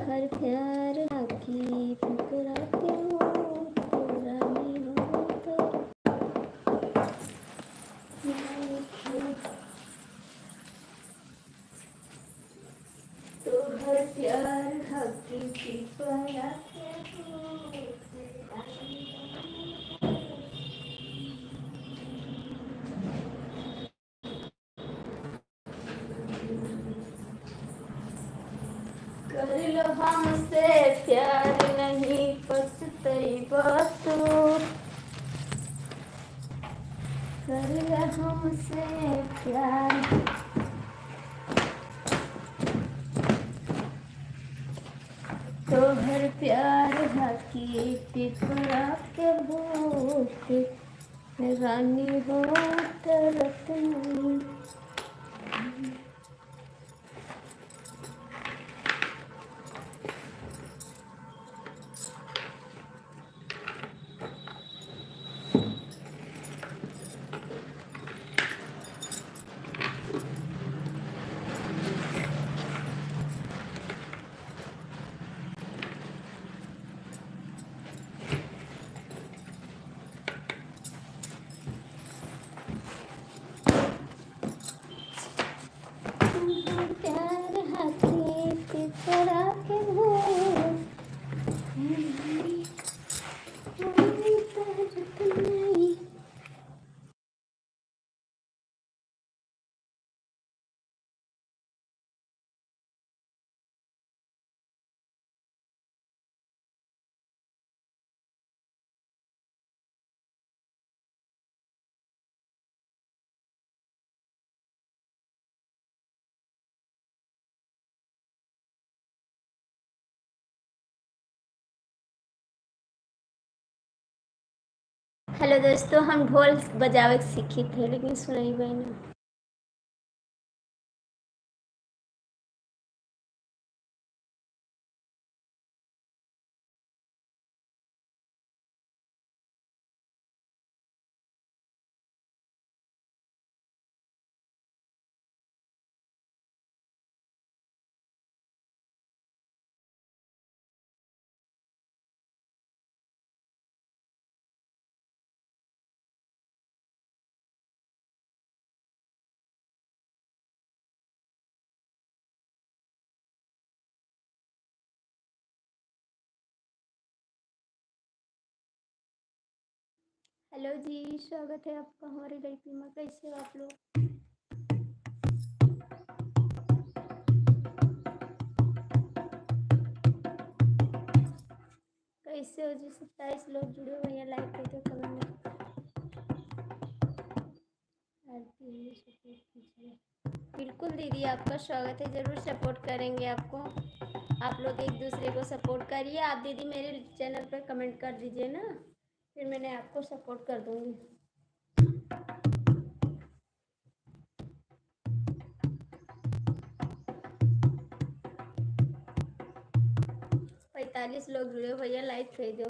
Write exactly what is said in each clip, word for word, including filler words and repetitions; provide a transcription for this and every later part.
हर प्यार बाकी फुकरा के हो, तोरा में हो तो। तोहर प्यार हकी सिपाया के हो। कर लो हमसे प्यार, नहीं पछतइबा तू। कर लो हमसे प्यार। तोहर प्यार हकी पिपरा के बूटी, रानी हो तरत नहीं। प्यार हाथी पिपरा के भूत। हेलो दोस्तों, हम ढोल बजावे के सीखी थे, लेकिन सुनाई बहना। हेलो जी, स्वागत है आपका हमारे लाइव में। कैसे हो आप लोग? कैसे हो जी? सत्ताईस लोग जुड़े हुए हैं, लाइक कर दो, कमेंट में। आरती हुई, सपोर्ट कीजिए। बिल्कुल दीदी, आपका स्वागत है, ज़रूर सपोर्ट करेंगे आपको। आप लोग एक दूसरे को सपोर्ट करिए। आप दीदी मेरे चैनल पर कमेंट कर दीजिए ना, फिर मैंने आपको सपोर्ट कर दूंगी। पैंतालीस लोग जुड़े हो भैया, लाइक कर दो।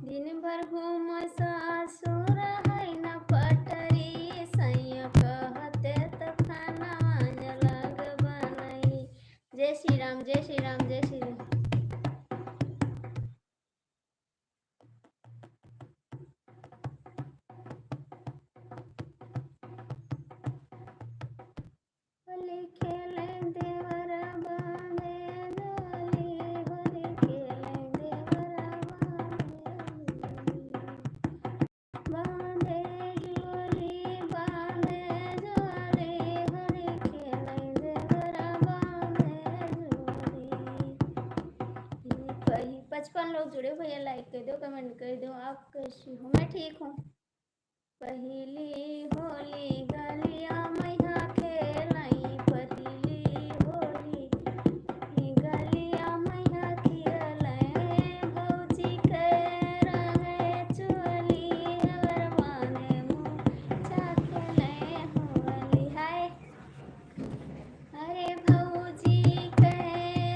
दिन भर घूम सासुर है न पटरी, सैया कहते त खाना अलग बनाई। जय श्री राम, जय श्री राम, जय श्री राम। होली खेले देवरा बांधे झोली, होली खेले देवरा बांधे झोली। बांधे झोली, बांधे झोली, होली खेले देवरा बांधे झोली। पचपन लोग जुड़े भैया, लाइक कर दो, कमेंट कर दो, आप कैसी हो? मैं ठीक हूँ। पहिली होली गलिया मैहा खेलई, पहिली होली गलिया मैहा खेलई, भौजी के रंगे चोली, अगर माने मुँह चाखेले होली। हाय। अरे भौजी के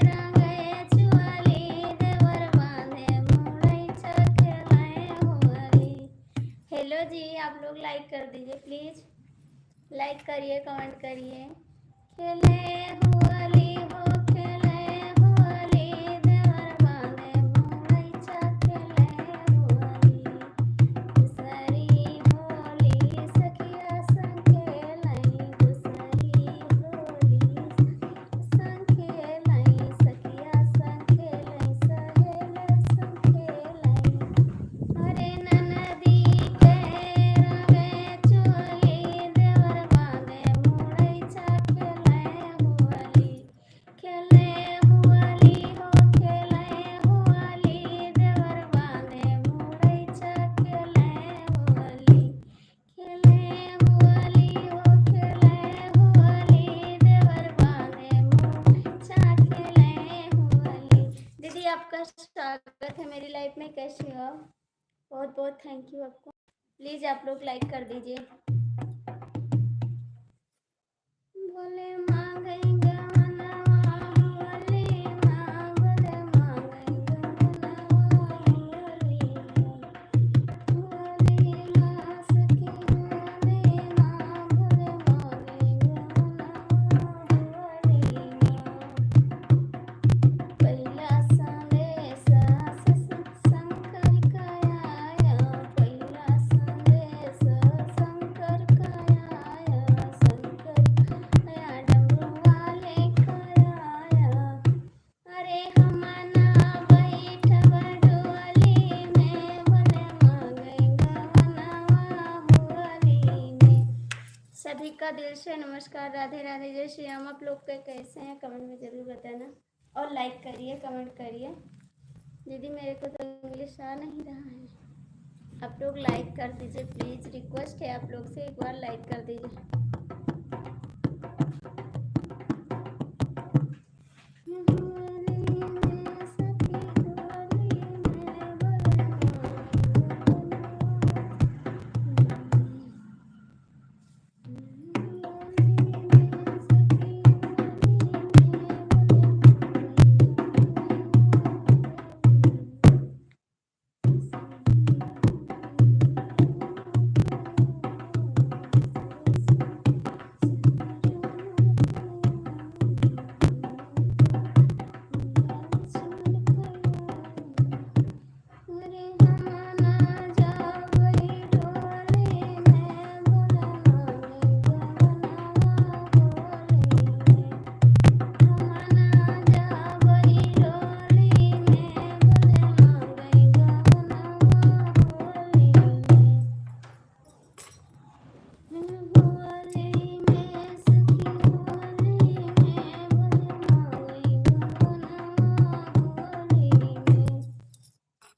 रंगे चोली, देवर बांधे मुड़ई चाखेले होली। हेलो जी, आप लोग लाइक कर दीजिए प्लीज, लाइक करिए, कमेंट करिए। खेले होली हो, खेले होली। स्वागत है मेरी live में, कैसे हो आप? बहुत बहुत thank you आपको। Please आप लोग like कर दीजिए। भोले मांगई गवनवा, भोले माँ, भोले मांगई गवनवा, भोले माँ। अरे हम ना बैठब डोली में, भोले मांगई गवनवा होली में। सभी का दिल से नमस्कार, राधे राधे, जय श्री राम। आप लोग के कैसे हैं, comment में जरूर बताना और like करिए, comment करिए। दीदी, मेरे को तो English आ नहीं रहा है, आप लोग like कर दीजिए please, request है आप लोग से, एक बार like कर दीजिए।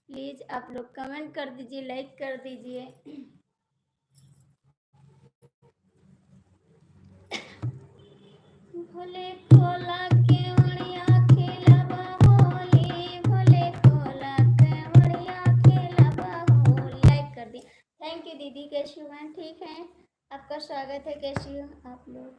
Please आप लोग comment कर दीजिए, like कर दीजिए। भोले खोला केवड़िया खेलब होली, भोले खोला केवड़िया खेलब होली। Like कर दिए। Thank you दीदी, कैसी हो? मैं ठीक है। आपका स्वागत है, कैसी हो आप लोग?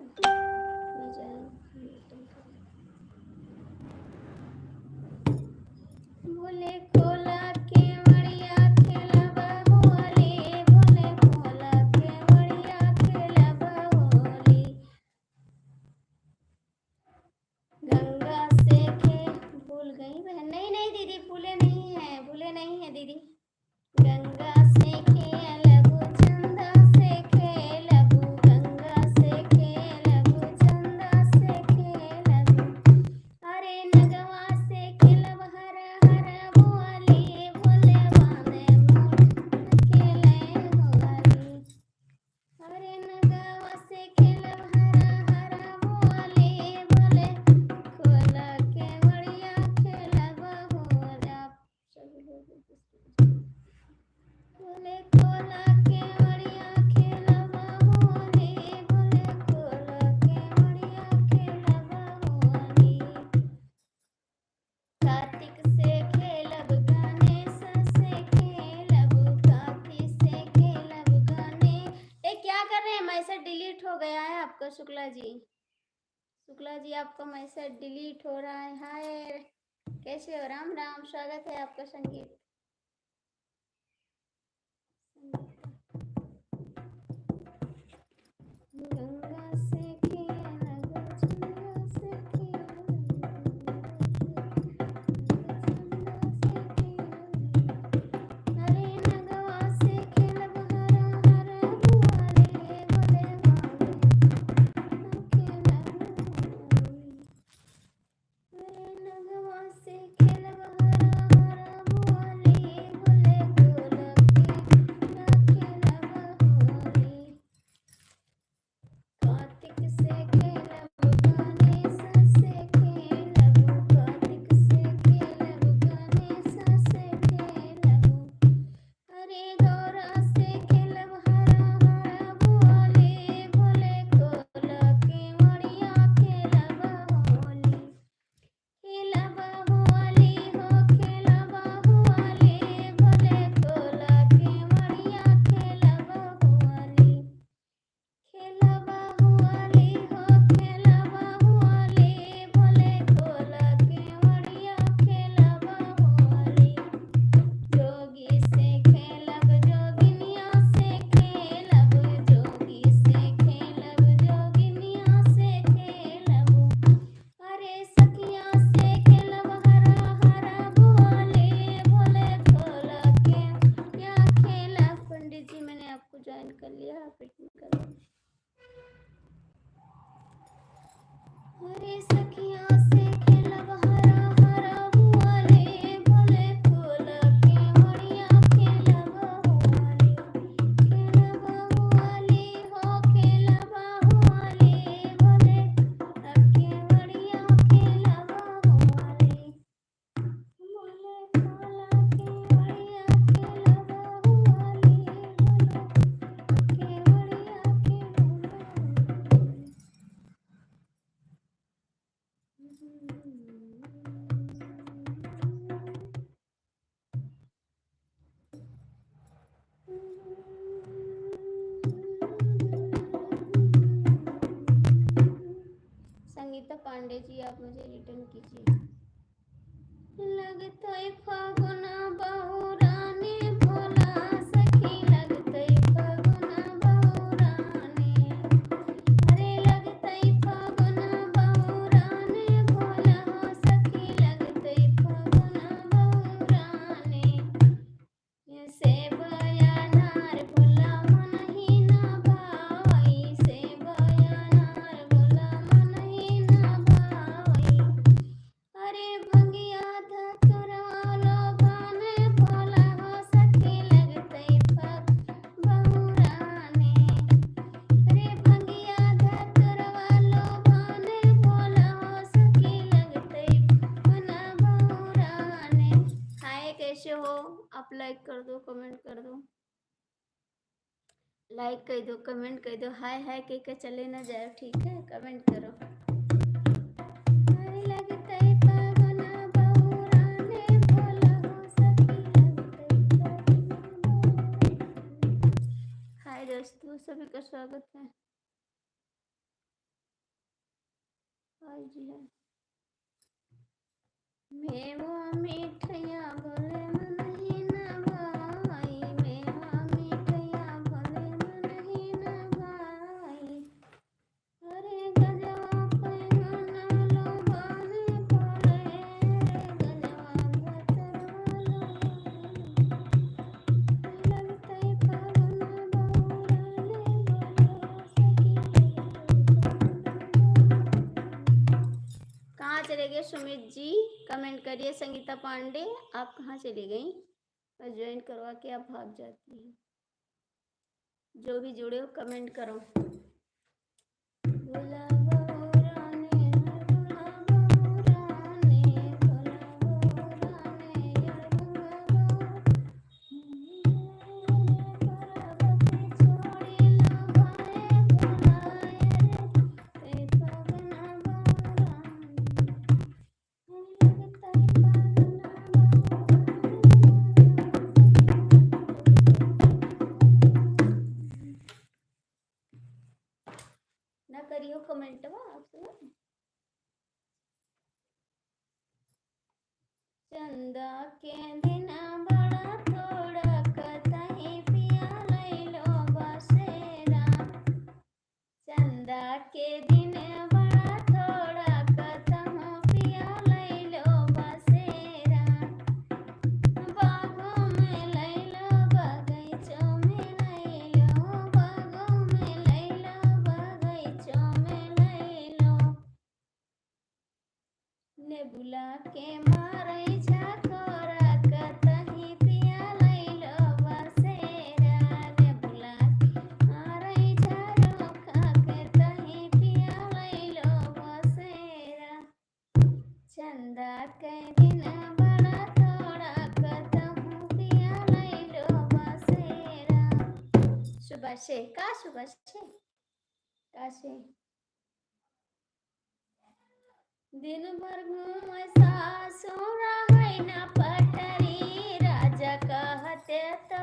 भोले खोला केवड़िया खेलब होली, भोले खोला केवड़िया खेलब होली। गंगा से खे-, भूल गई बहन। नहीं, नहीं दीदी, भूले नहीं है, भूले नहीं है दीदी। गंगा से खेलबू, चंदा से खेलबू, गंगा से खेलबू, चंदा से खेलबू। अरे नगवा से खेलब हर हर बोली, भोले बांधे मोर खेले होली। अरे नगवा से खेलब हर हर बोली, भोले खोला केवड़िया खेलब होली। भोले खोला केवड़िया खेलब होली, भोले खोला केवड़िया खेलब होली। कार्तिक से खेलब, गणेश से खेलब, कार्तिक से खेलब, गणेश। ये क्या कर रहे हैं? Message delete हो गया है आपका शुक्ला जी। शुक्ला जी, आपका message delete हो रहा है। हाय, कैसे हो? राम राम, स्वागत है आपका संगीत। गंगा से खेलब, चंदा से खेलब, गंगा से खेलब। अरे नगवा से खेलब हरा हरा बोले, भोले बाबा खेलब। अरे नगवा से खेलब हरा हरा बोले, सखिया से खेलब हरा हरा हुआले, भोले फूल के ओड़िया खेलब हुआले, खेलब हुआले हो, खेलब हुआले, भोले फूल के ओड़िया खेलब हुआले। संगीता पांडे जी, आप मुझे रिटर्न कीजिए। लगतै फागुन बहुराने भोला सखी, लगतै फागुन बहुराने। अरे लगतै फागुन बहुराने भोला सखी, लगतै फागुन बहुराने। सेब अनार भोला मनही ना भावै, सेब अनार भोला मनही ना भावै। अरे भंगिया धतुरवा लोभाने भोला हो सखी, लगतै फग बहुराने। अरे भंगिया धतुरवा लोभाने भोला हो सखी, लगतै फग बहुराने। हाय, कैसे हो आप? लाइक कर दो, कमेंट कर दो। लाइक कइ दो, कमेंट कइ दो, हाय हाय कइ के चले ना जाए, ठीक है, कमेंट करो। हाय लगतै फागुन बहुराने भोला हो सखी, लगतै फागुन बहुराने। हाय दोस्तों, सभी का स्वागत है। हाय जी, हाय। मेवा मिठैया भोले मनही ना भाई, मेवा मिठैया भोले मनही ना भाई। अरे गजवा पैगना लोभाने भोले, गजवा धतुरवा लोभाने। लगतै फागुन बहुराने भोले सखी। कहाँ चले गए सुमित जी? कमेंट करिए। संगीता पांडे, आप कहाँ चली गई? बस ज्वाइन करवा के आप भाग जाती हैं। जो भी जुड़े हो, कमेंट करो। भोला बहुराने, भोला बहुराने, भोला बहुराने, यार गंगा बहुराने। ना करियो कमेंटवा आप लोग। चंदा के दिन बड़ा थोड़ा, कतही पिया लैलो बसेरा। चंदा के दिन बड़ा थोड़ा, कतहूँ पिया लैलो बसेरा। बागों में लैलो, बगैचों में लैलो, बागों में लैलो, बगैचों में लैलो। नेबुला के मारै झकोरा, कतही पिया लैलो बसेरा। नेबुला के मारै झरोखा, कतही पिया लैलो बसेरा। चंदा के दिन बड़ा थोड़ा, कतहूँ पिया लैलो बसेरा। सुभाषे, का सुभाषे? काशी। दिन भर घूमै सासु रहै न पटरी, राजा कहते तो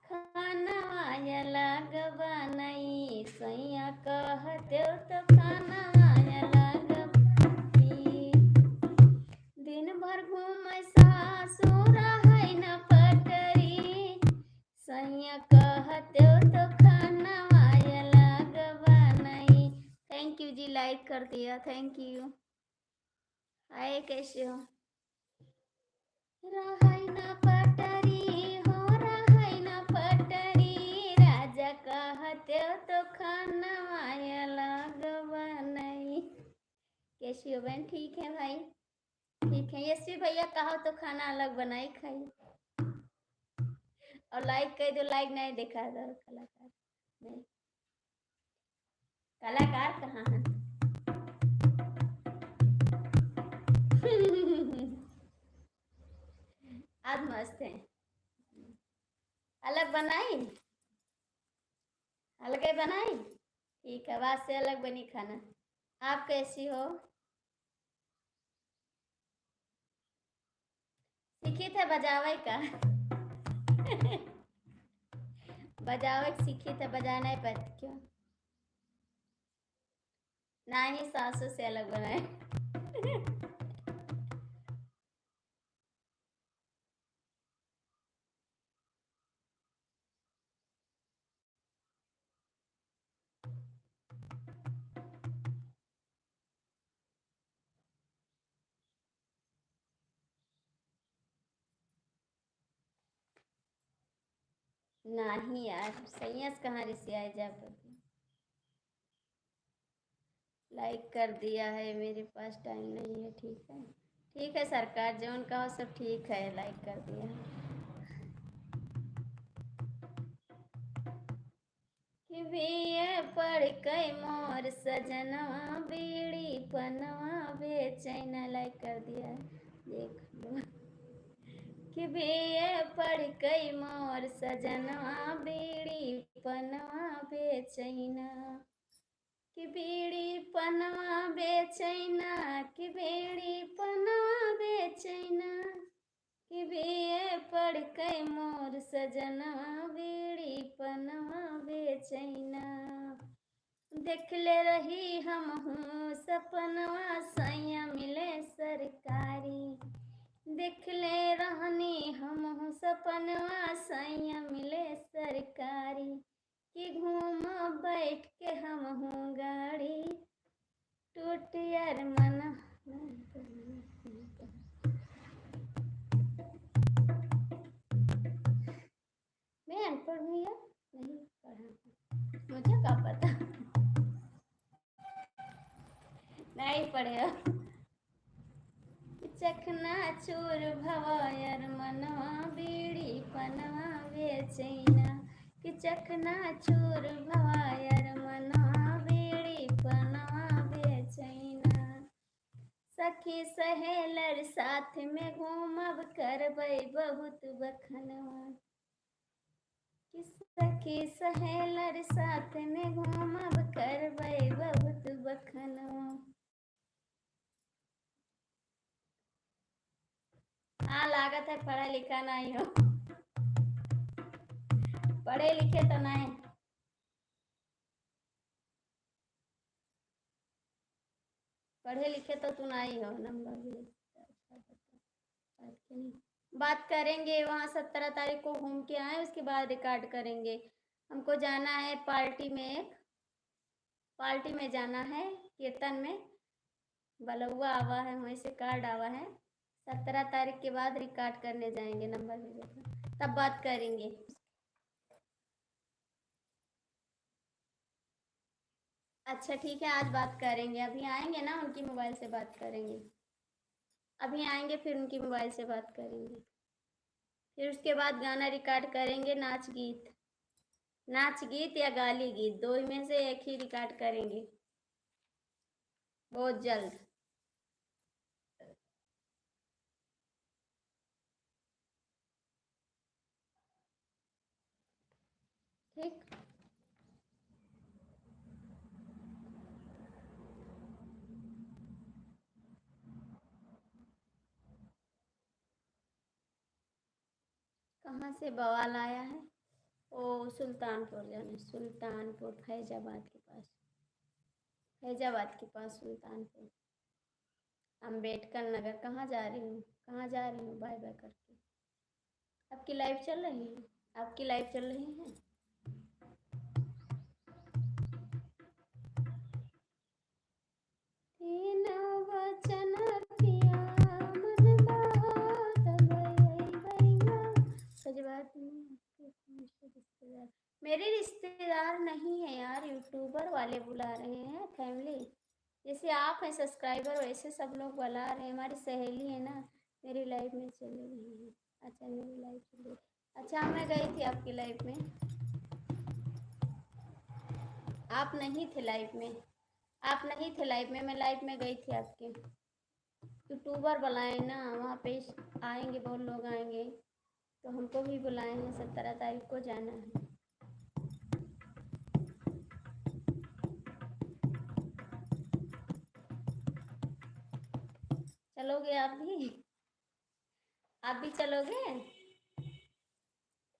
खाना अलग बनाई, सैया कहते तो खाना अलग बनाई। दिन भर घूमै सासु रहै न पटरी, सैया कहते तो खाना अलग बनाई। Thank you जी, लाइक कर दिया, thank you। हाय, कैसे हो? रहै ना पटरी हो, रहै ना पटरी, राजा कहते तो खाना अलग बनाई। के कैसी हो बहन? ठीक है भाई, ठीक है। यशवी भैया, कहा तो खाना अलग बनाई खाई। और like कर दो, like नहीं देखा था कलाकार। नहीं। कलाकार कहाँ है? आज मस्त है। अलग बनाई, अलगे बनाई। ठीक है, आज से अलग बनी खाना। आप कैसी हो? सीखी थे बजावे का? बजावे के सीखी थे, बजाना है पर क्यों? ना ही सासू से अलग बनाए। नहीं यार, सैया से कहाँ रिसियाए जा पति। Like कर दिया है, मेरे पास time नहीं है। ठीक है, ठीक है सरकार, जौन कहो सब ठीक है, like कर दिया है। कि बीए पढ़ के मोर सजनवा बीड़ी पनवा बेचैना, like कर दिया है, देख लो। कि बीए पढ़ के मोर सजनवा बीड़ी पनवा बेचैना, कि बीड़ी पनवा बेचैना, कि बीड़ी पनवा बेचैना, कि बीए पढ़ के मोर सजनवा बीड़ी पनवा बेचैना। देखले रही हमहूँ सपनवा सैया मिले सरकारी, देखले रहनी हमहूँ सपनवा सैया मिले सरकारी, कि घूम बैठ के हमहूँ गाड़ी, टूट यार मन। मैं अनपढ़ हूँ यार, नहीं पढ़ा हूँ। मुझे क्या पता? नहीं पढ़े हो। चकनाचूर भवा यार मनवा बीड़ी पनवा बेचैना, कि चकनाचूर भवा यार मनवा बीड़ी पनवा बेचैना। सखी सहेलर साथ में घूमब करबै बहुत बखनवा, कि सखी सहेलर साथ में घूमब करबै बहुत बखनवा। हाँ, लागत है पढ़ा लिखा नहीं हो। पढ़े लिखे तो नहीं, पढ़े लिखे तो तू नहीं हो, नंबर भी। बात करेंगे, वहाँ सत्रह तारीख को घूम के आए, उसके बाद record करेंगे। हमको जाना है party में, एक party में जाना है, कीर्तन में। बलौआ आवा है, वहीं से card आवा है। सत्रह तारीख के बाद record करने जाएंगे, नंबर भेजेगा, तब बात करेंगे। अच्छा ठीक है, आज बात करेंगे, अभी आएंगे ना, उनकी mobile से बात करेंगे। अभी आएंगे, फिर उनकी mobile से बात करेंगे। फिर उसके बाद गाना record करेंगे, नाच गीत, नाच गीत या गाली गीत, दो में से एक ही record करेंगे बहुत जल्द। ठीक। कहाँ से बवाल आया है? ओ, सुल्तानपुर जाने, सुल्तानपुर, फैजाबाद के पास, फैजाबाद के पास सुल्तानपुर। अम्बेडकर नगर। कहाँ जा रही हूँ, कहाँ जा रही हूँ बाय बाय करके? आपकी live चल रही है? आपकी live चल रही है? तीन वचन पिया मन बात भैया। फैजाबाद में आपके कौन से रिश्तेदार? मेरे रिश्तेदार नहीं है यार, YouTuber वाले बुला रहे हैं, family। जैसे आप हैं subscriber, वैसे सब लोग बुला रहे हैं। हमारी सहेली है ना, मेरी live में चली गई है। अच्छा, मेरी live चली गई। अच्छा, मैं गई थी आपकी live में, आप नहीं थे live में, आप नहीं थे live में, मैं live में गई थी आपके। YouTuber बुलाए ना, वहाँ पे आएंगे, बहुत लोग आएंगे, तो हमको भी बुलाए हैं, सत्रह तारीख को जाना है। चलोगे आप भी? आप भी चलोगे?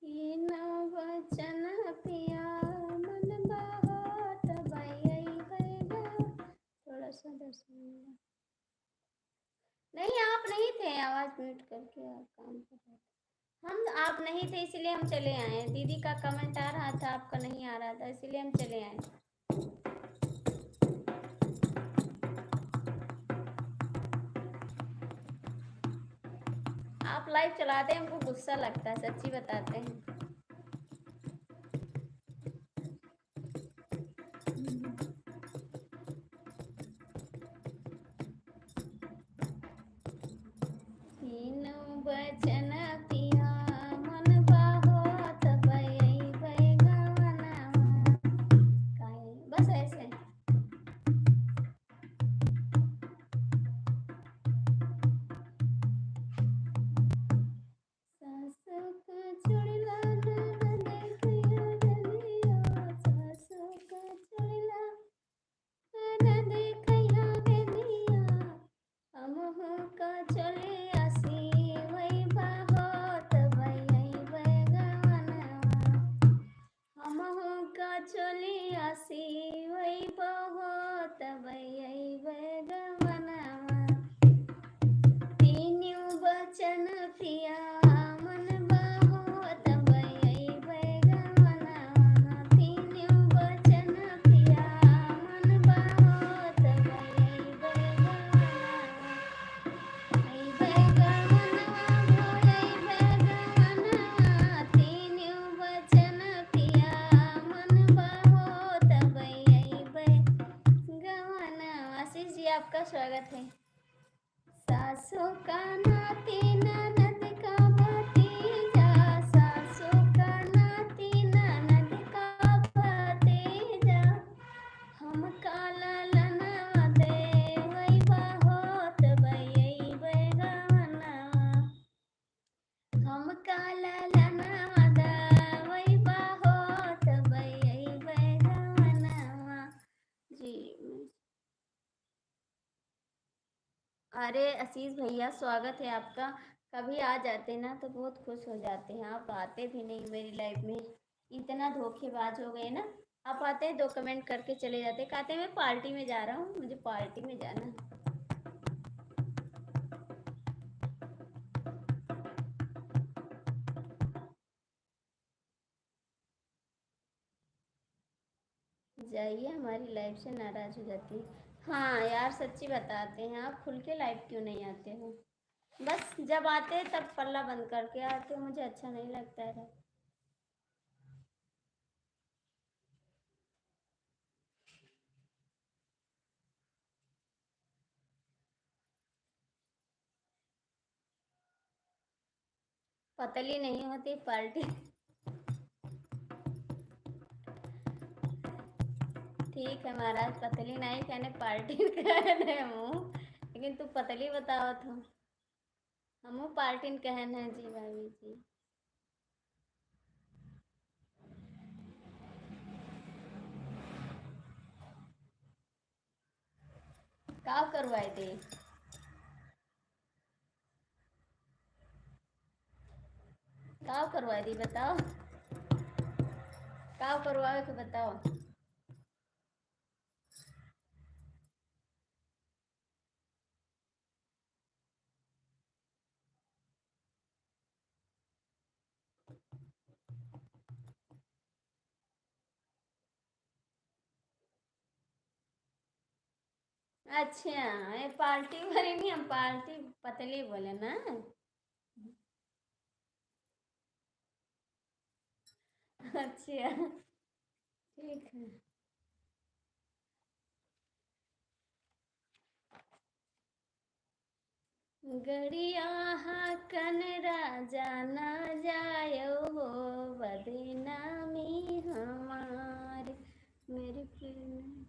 तीन वचन पिया मन बहुत भई बैगा। थोड़ा सा दर्शन। नहीं, आप नहीं थे, आवाज़ mute करके आप काम कर रहे थे। हम, आप नहीं थे, इसीलिए हम चले आए। दीदी का comment आ रहा था, आपका नहीं आ रहा था, इसीलिए हम चले आए। आप live चलाते हैं, हमको गुस्सा लगता है, सच्ची बताते हैं। तीनों वचन पिया मन बहुत भई बैगा मनवा। काहे? बस ऐसे। सासु का छोड़ला ननद खइहा बेनिया, सासु का छोड़ला ननद खइहा बेनिया, हमहू का चोलिया सिवई बहुत भई बैगा मनवा। हमहू का चोलिया सिवई बहुत भई बैगा मनवा। तीनों वचन पिया मन बहुत भई बैगा मनवा। तीनों वचन पिया मन बहुत भई बैगा मनवा। भई बैगा मनवा, भई बैगा मनवा। तीनों वचन पिया मन बहुत भई बैगा मनवा। आशीष जी, आपका स्वागत है। सासू का नाती ननद का भतीजा, सासू का नाती ननद का भतीजा, हमका ललनवा देवई बहुत भई बैगा मनवा। हमका ललनवा देवई बहुत भई बैगा मनवा। जी, अरे आशीष भैया, स्वागत है आपका। कभी आ जाते ना तो बहुत खुश हो जाते हैं, आप आते भी नहीं मेरी live में। इतना धोखेबाज हो गए ना, आप आते हैं, दो comment करके चले जाते हैं, कहते हैं, "मैं party में जा रहा हूँ, मुझे party में जाना है।" जाइए, हमारी live से नाराज़ हो जाती है। हाँ यार, सच्ची बताते हैं, आप खुल के live क्यों नहीं आते हो? बस जब आते हैं तब पल्ला बंद करके आते हो, मुझे अच्छा नहीं लगता है। पतली नहीं होती party। ठीक है महाराज, पतली नहीं कहने, party कहने हूँ, लेकिन तू पतली बतावत हो। हमहू party कहन है जी भाभी जी। का करवाए दे? का करवाए दी बताओ, का करवावे के बताओ। अच्छा, ये party वाली नहीं, हम party पतली बोले ना। अच्छा, ठीक है। गड़िया हाकन राजा ना जायो हो, बदनामी हमार। मेरी प्रेम।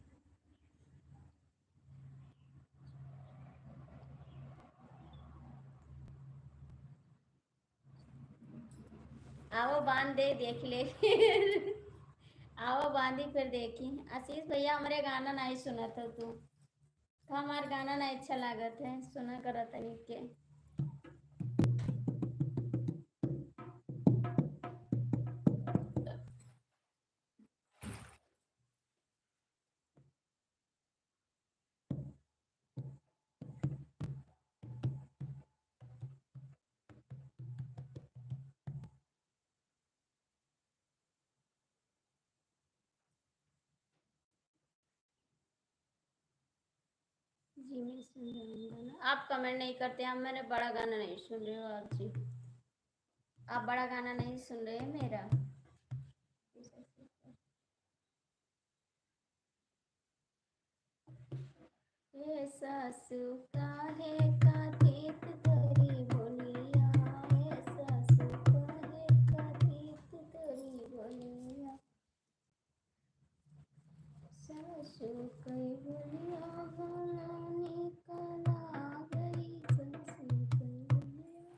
आवो बांध दे, देख ले फिर। आवो बांधी, फिर देखी। आशीष भैया, हमरे गाना नहीं सुनत हो तू, तो हमार गाना नहीं अच्छा लागत है, सुना करत तनी के। जी, मैं सुन रही हूँ गाना। आप comment नहीं करते हैं, मैंने बड़ा गाना नहीं सुन रहे हो आप जी, आप बड़ा गाना नहीं सुन रहे हैं मेरा। ए सासू काहे कातित तोरी बोलिया, ए सासू काहे कातित तोरी बोलिया। सासू कई बोलिया बोलाने का लागई, सासू कई बोलिया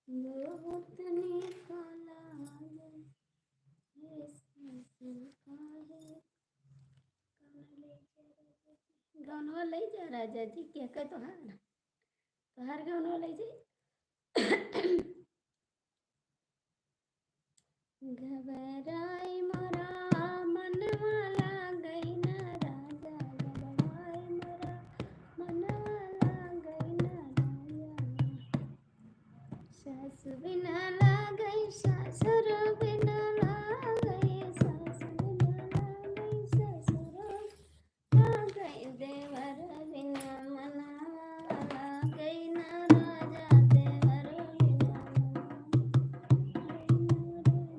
बहुत निक लागल। हे सासू काहे। गौनवा ले जा राजा जी, के कहे तोहार, तोहार गौनवा ले जा। घबराई मोरा मनवा लागई ना राजा, घबराई मोरा मनवा लागई ना राजा। सासु बिना लागई, ससुर बिना लागई, सासु बिना लागई, ससुर लागई, देवर बिना मनवा लागई ना राजा, देवर बिना मनवा लागई ना राजा।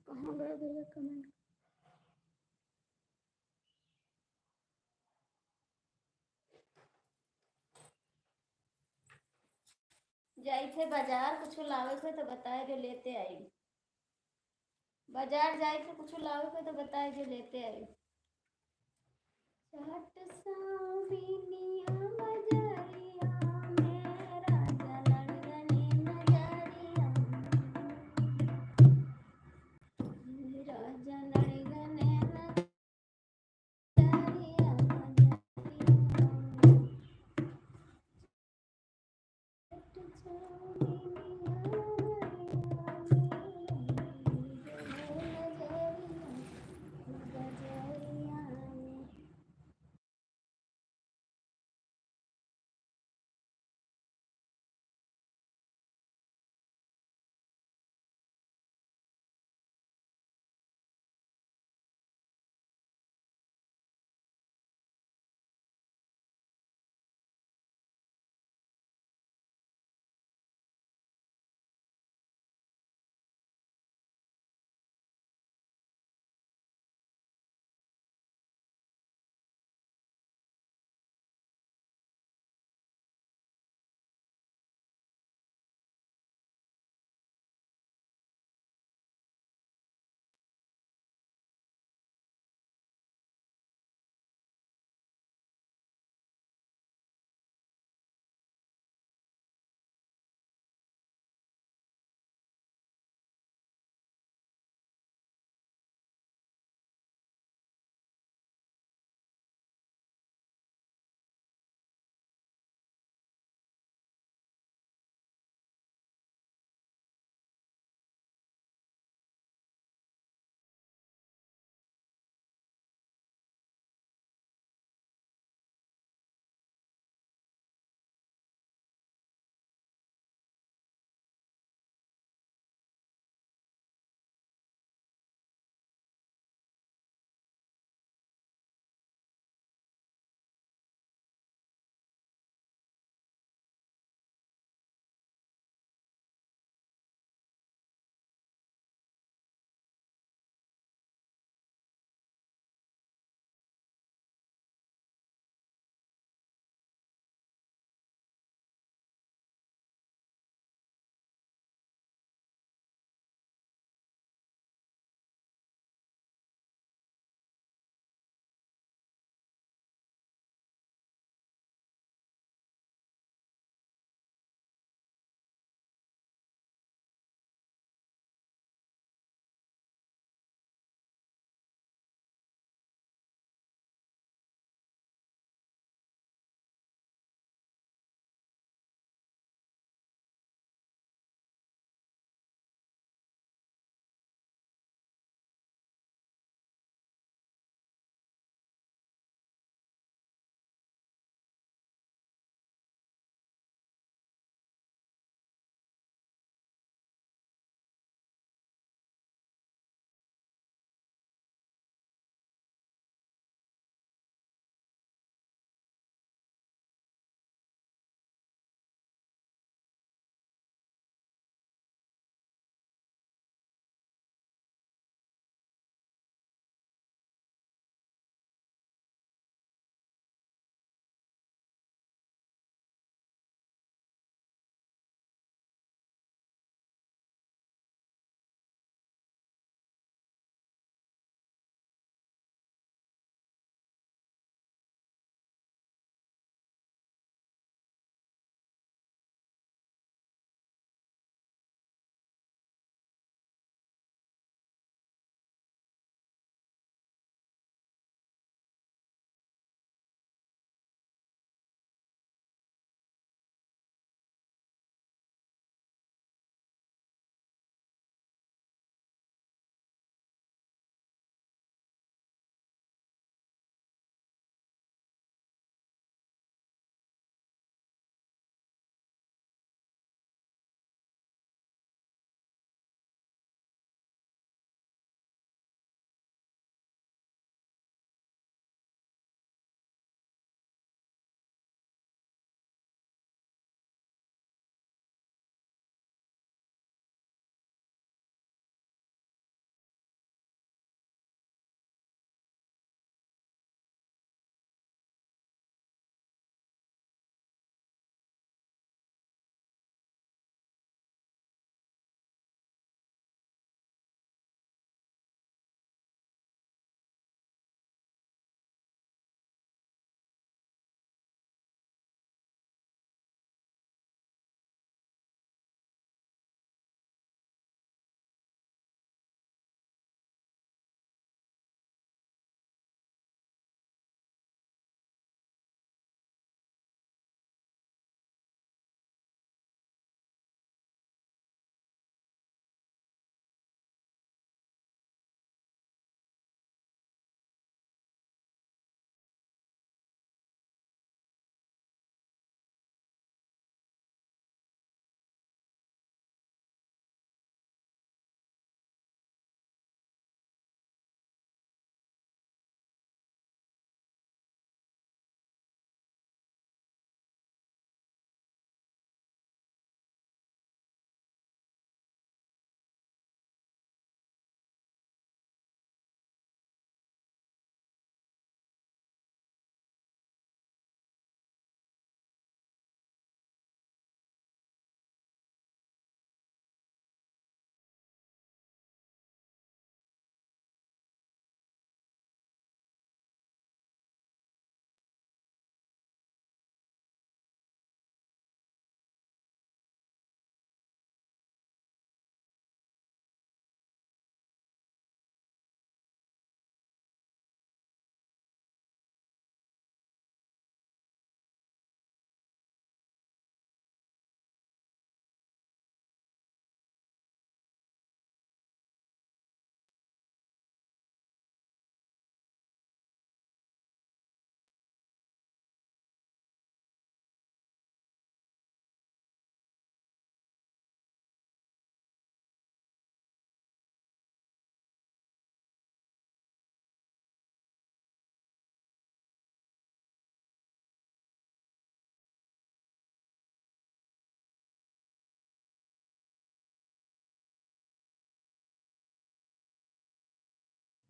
कहाँ गए भैया comment? जाई थे बाजार, कुछ लावे थे तो बताए जो लेते आई। बाजार जाई थे, कुछ लावे थे तो बताए जो लेते आई। चाट साबिनिया बजरिया में राजा लड़ गने नजरिया में। राजा लड़ गने नजरिया में।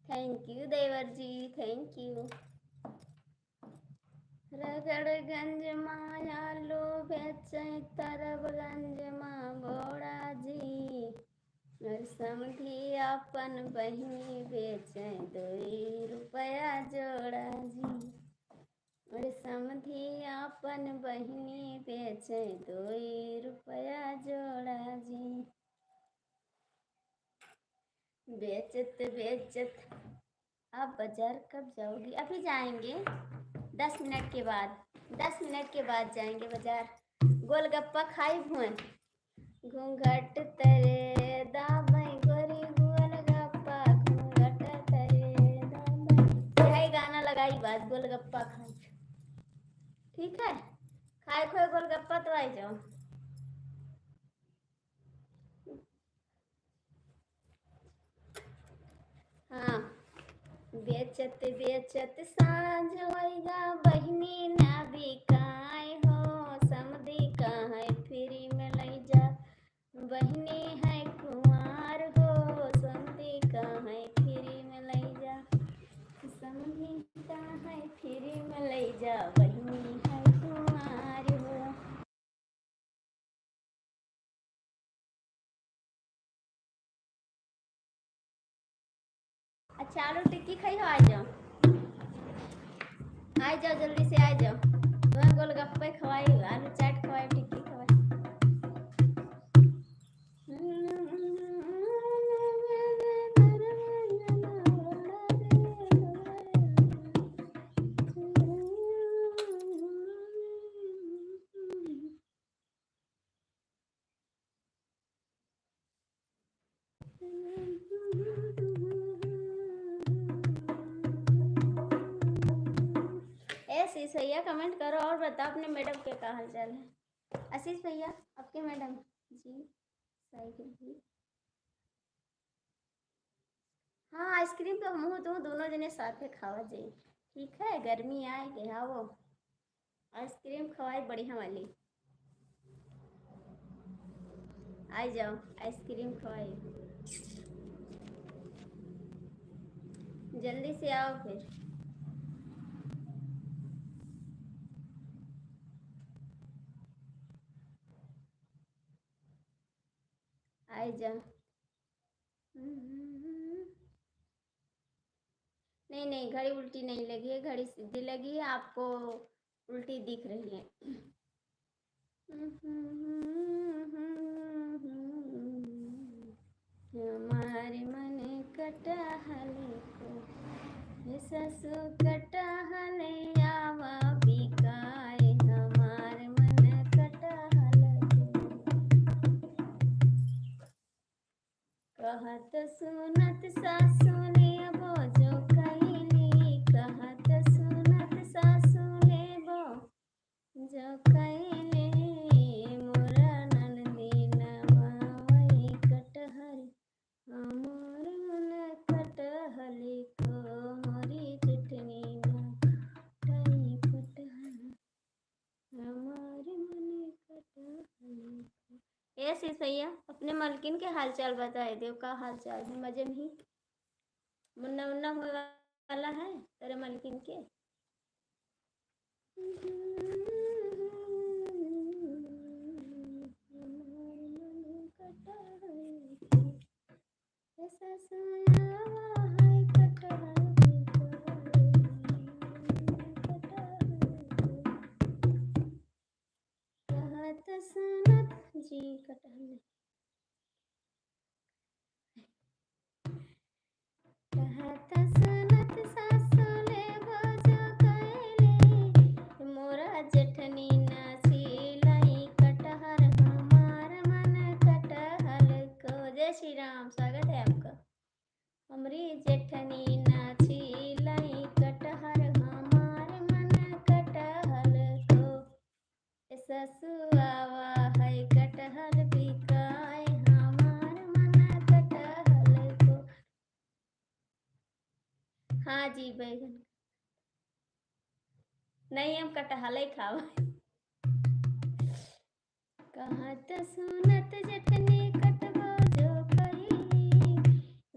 Thank you देवर जी, thank you। रगड़गंज मा आलू बेचै, तरबगंज मा बोड़ा जी। और समधी आपन बहिनी बेचै, दुई रुपया जोड़ा जी। और समधी आपन बहिनी बेचै, दुई रुपया जोड़ा जी। बेचत बेचत आप बाजार कब जाओगी? अभी जाएंगे, दस मिनट के बाद, दस मिनट के बाद जाएंगे बाजार। गोलगप्पा खाई हुए। घूंघट तरे दाबै गोरी गोलगप्पा, घूंघट तरे दाबै। यही गाना लगाई बाद गोलगप्पा खाई। ठीक है, खाए खोए गोलगप्पा तो आई जाओ। हाँ, बेचत बेचत साँझ होइगा, बहिनी ना बिकाए हो, समधी कहै free में लई जा, बहिनी है कुंवार हो, समधी कहै free में लई जा, समधी कहै free में लई जा, बहिनी है कुंवार हो। अच्छा, आलू टिक्की खाई हो, आ जाओ, आ जाओ, जल्दी से आ जाओ। तुम्हें गोलगप्पे खवाई, आलू चाट खवाई, टिक्की खवाई। ए आशीष भैया, comment करो और बताओ अपने मैडम के का हाल चाल है। आशीष भैया, आपके मैडम जी, साइकिल जी। हाँ, आइसक्रीम तो हमहू तू दोनों जने साथे खावा जाई। ठीक है, गर्मी आए के, हाँ, वो आइसक्रीम खवाई बढ़िया वाली। आ जाओ, आइसक्रीम खवाई, जल्दी से आओ फिर। आ जा। नहीं, नहीं, घड़ी उल्टी नहीं लगी है, घड़ी सीधी लगी है, आपको उल्टी दिख रही है। हमार मन कटहल को, हे ससु कटहल आवा बिकाए, हमार मन कटहल को। कहत सुनत सासु लेबो जो कैली, कहत सुनत सासु लेबो जो कैली, मोरा ननदी नवावै कटहल, हमार मन कटहल को, मोरी जेठनी ना काटै कटहल। हमार मन कटहल को। ए आशीष भैया, अपने मलकिन के हाल चाल बताए देव, का हाल चाल है, मजे में ही? मुन्ना उन्ना होए वाला है तेरे मलकिन के? हमार मन कटहल को। ए ससुरावा है कटहल के, कटहल के। कहत सुनत जी कटहल। कहत सुनत सासु लेबो जो कैली, मोरा जेठनी ना छीलै कटहल, हमार मन कटहल को। जय श्री राम, स्वागत है आपका। हमरी जेठनी ना छीलै कटहल, हमार मन कटहल को। ए ससु आवा है कटहल बिकाए, हमार मन कटहल को। हाँ जी, बैगन। नहीं, हम कटहल ही खावा। कहत सुनत जेठनी कटबो जो कैली,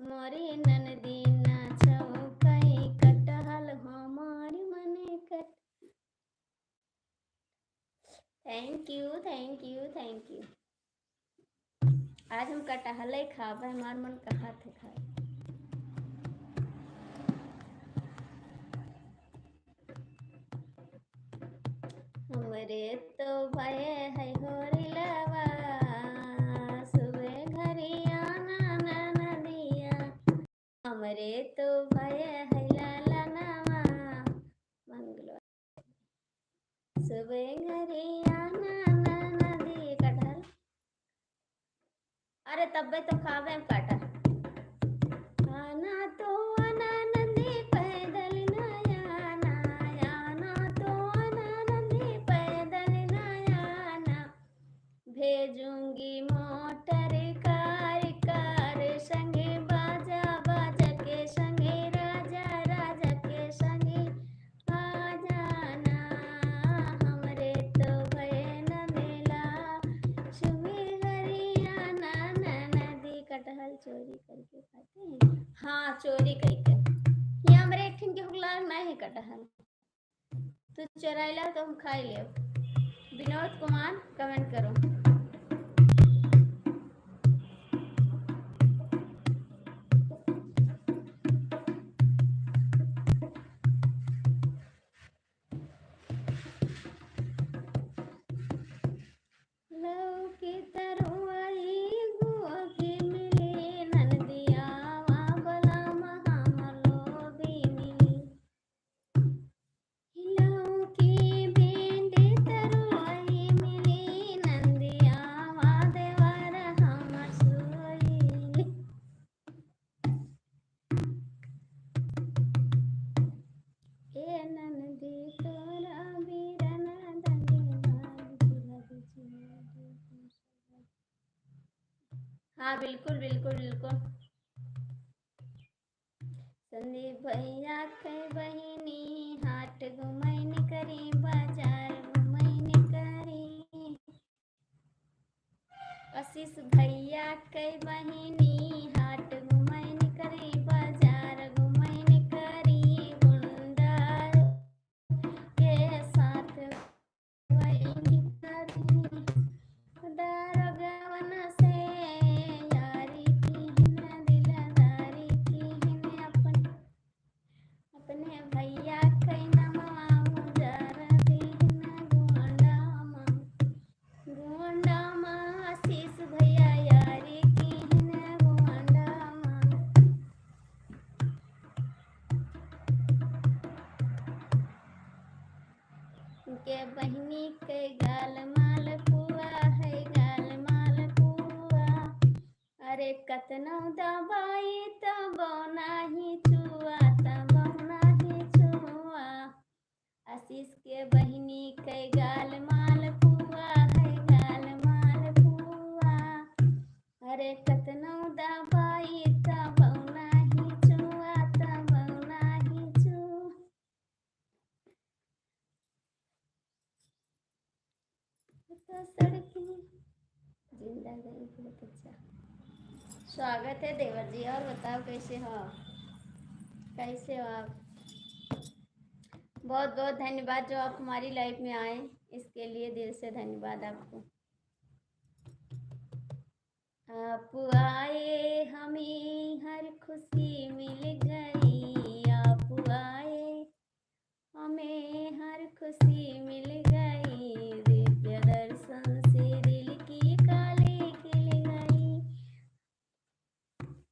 मोरी ननदी ना छौ you, thank you, thank you। आज हम कटहले खाबे, हमार मन कहत है खाए। हमरे तो भय है होरिलवा, सुबह घरी आना ननदिया। हमरे तो भय है लालनवा, मंगलवा। सुबह घरी आना ननदी कटहल। अरे तब्बे तो खाबे हम कटहल। आना तो आना ननदी पैदल ना आना, आना तो आना ननदी पैदल ना आना। भेजूंगी मोटर कार, कार संगे बाजा, बाजा के संगे राजा, राजा के संगे आ जाना। हमरे तो भय न मेला, सुबह घरी आना ननदी। कटहल चोरी करके खाते हैं। हाँ, चोरी करके। ये हमरे एक ठिन के हुगला नहीं कटहल। तू चोराइला तो हम खाई लेब। विनोद कुमार comment करो। लौकी तरुआई गुआ की मिली, ननदिया वा बलम हम लोभी मिली। लौकी भिंडी तरुआई मिली, ननदिया वा देवर हमर सोई। ए ननदी तोरा बीरना दंगे बाज लगी। हाँ, बिल्कुल, बिल्कुल, बिल्कुल। संदीप भैया के बहिनी हाट घुमैन करी, बाजार घुमैन करी। आशीष भैया के बहिनी हाट घुमैन करी, बाजार घुमैन करी, गुंडा के साथ वही करी। दारोगवन से यारी किहिन, दिलदारी किहिन, अपन अपने भैया के नमवा उजार दिहिन गोंडा मा। गोंडा मा आशीष भैया यारी किहिन गोंडा मा। के बहिनी के गाल मालपुआ है, गाल मालपुआ। अरे कतनो दबाई तबो नाही छुआ, तबो नाही छुआ। आशीष के बहिनी के गाल मालपुआ है, गाल मालपुआ। अरे कतनो दबाई तबो नाही छुआ, तबो नाही छुआ। तो सड़की जिंदा गई, बहुत अच्छा। स्वागत है देवर जी, और बताओ कैसे हो आप? कैसे हो आप? बहुत बहुत धन्यवाद जो आप हमारी live में आए, इसके लिए दिल से धन्यवाद आपको। आप आए हमें हर खुशी मिल गई, आप आए हमें हर खुशी मिल गई, दिव्य दर्शन से दिल की काली खिल गई।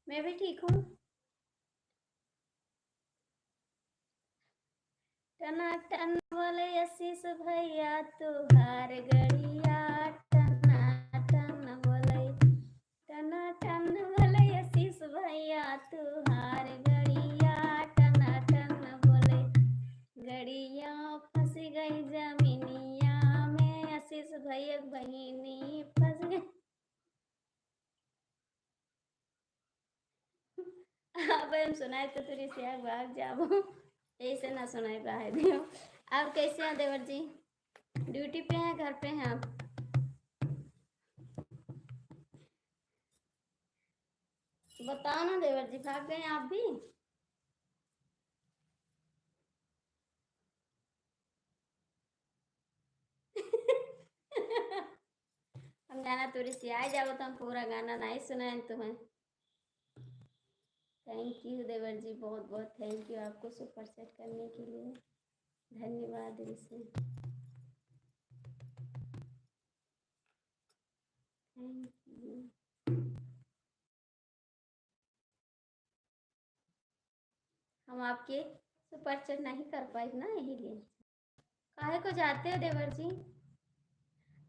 मैं भी ठीक हूँ। टनाटन बोले आशीष भैया तुहार गड़िया, टनाटन बोले, टनाटन बोले आशीष भैया तुहार गड़िया, टनाटन बोले गड़िया फंस गई जमीनिया में, आशीष भैया के बहिनी फंस गई। अब हम सुनाए तो तोरे से आग भाग जाबो, ऐसे ना सुनाए, रहे दियो। और कैसे हैं देवर जी? Duty पे हैं, घर पे हैं आप? बताओ ना देवर जी, भाग गए आप भी? जाना तो रिसियाए जाओ, तो हम पूरा गाना नहीं सुनाएन तुम्हें। Thank you देवर जी, बहुत बहुत thank you आपको super chat करने के लिए, धन्यवाद दिल से, thank you। हम आपके super chat नहीं कर पाए ना, यही लिए। काहे को जाते हो देवर जी?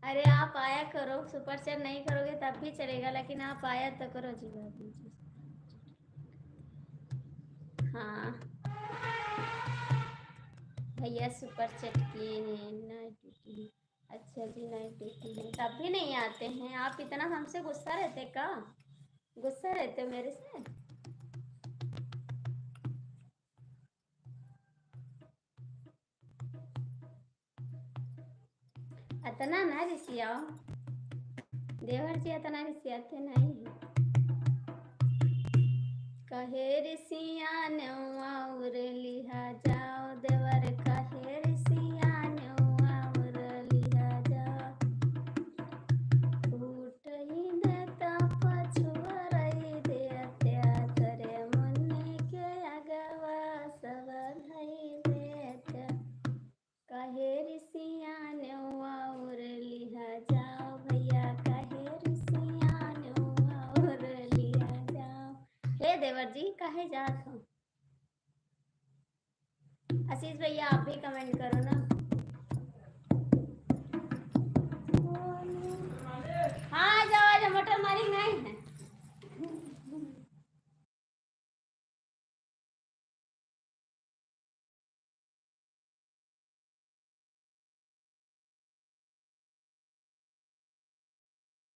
अरे आप आया करो, super chat नहीं करोगे तब भी चलेगा, लेकिन आप आया तो करो जी, बाबू जी। हाँ भैया, super chat किए हैं, night duty है। अच्छा जी, night duty है, तब भी नहीं आते हैं आप। इतना हमसे गुस्सा रहते का? गुस्सा रहते हो मेरे से? अतना ना रिसियाओ देवर जी, अतना रिसियाते नहीं। कहे रिसिया नेउआ और लिहा जाओ देवर, कहे रिसिया नेउआ और लिहा जाओ। फूटही देता पछुअरई देत्या, तोरे मुन्नी के अगवा सब धई देत्या। कहे रिसिया नेउआ और लिहा जाओ भैया, कहे रिसिया नेउआ और लिहा जाओ। हे देवर जी, काहे जात हो? आशीष भैया, आप भी comment करो ना।